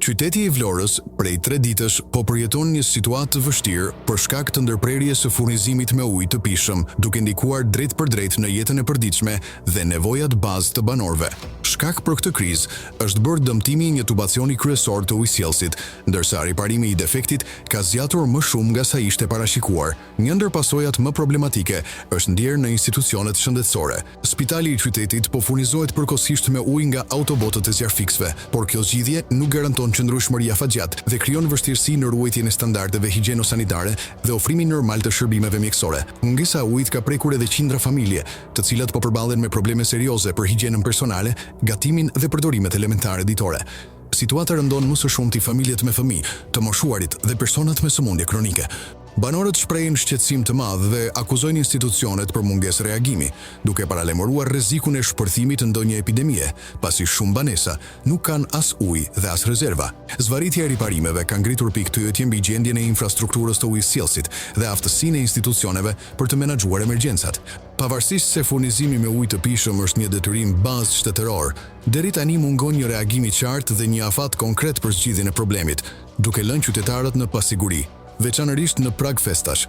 Qyteti i Vlorës prej tre ditësh po përjeton një situatë të vështirë për shkak të ndërprerjes së furnizimit me ujë të pijshëm, duke ndikuar drejtpërdrejt në jetën e përditshme dhe nevojat bazë të banorëve. Shkak për këtë krizë është bërë dëmtimi i një tubacioni kryesor të ujësjellësit, ndërsa riparimi i defektit ka zgjatur më shumë nga sa ishte parashikuar. Një ndër pasojat më problematike është ndjerë në institucionet shëndetësore. Spitali i qytetit po furnizohet përkohësisht me ujë nga autobotët e zjarrfikësve, por kjo zgjidhje nuk garanton qëndrueshmëri afatgjatë dhe krijon vështirësi në ruajtjen e standardeve higjieno-sanitare dhe ofrimin normal të shërbimeve mjekësore. Mungesa e ujit ka prekur edhe qindra familje, të cilat po përballen me probleme serioze për higjienën personale, gatimin dhe përdorimet elementare ditore. Situata rëndon më së shumti familjet me fëmijë, të moshuarit dhe personat me sëmundje kronike. Banorët shprehin shqetësim të madh dhe akuzojnë institucionet për mungesë reagimi, duke paralajmëruar rrezikun e shpërthimit të ndonjë epidemie, pasi shumë banesa nuk kanë as ujë dhe as rezerva. Zvarritja e riparimeve ka ngritur pikëpyetje mbi gjendjen e infrastrukturës të ujësjellësit dhe aftësinë e institucioneve për të menaxhuar emergjencat. Pavarësisht se furnizimi me ujë të pijshëm është një detyrim bazë shtetëror, deri tani mungon një reagim i qartë dhe një afat konkret për zgjidhjen e problemit, duke lënë qytetarët në pasiguri, veçanërisht në prag festash.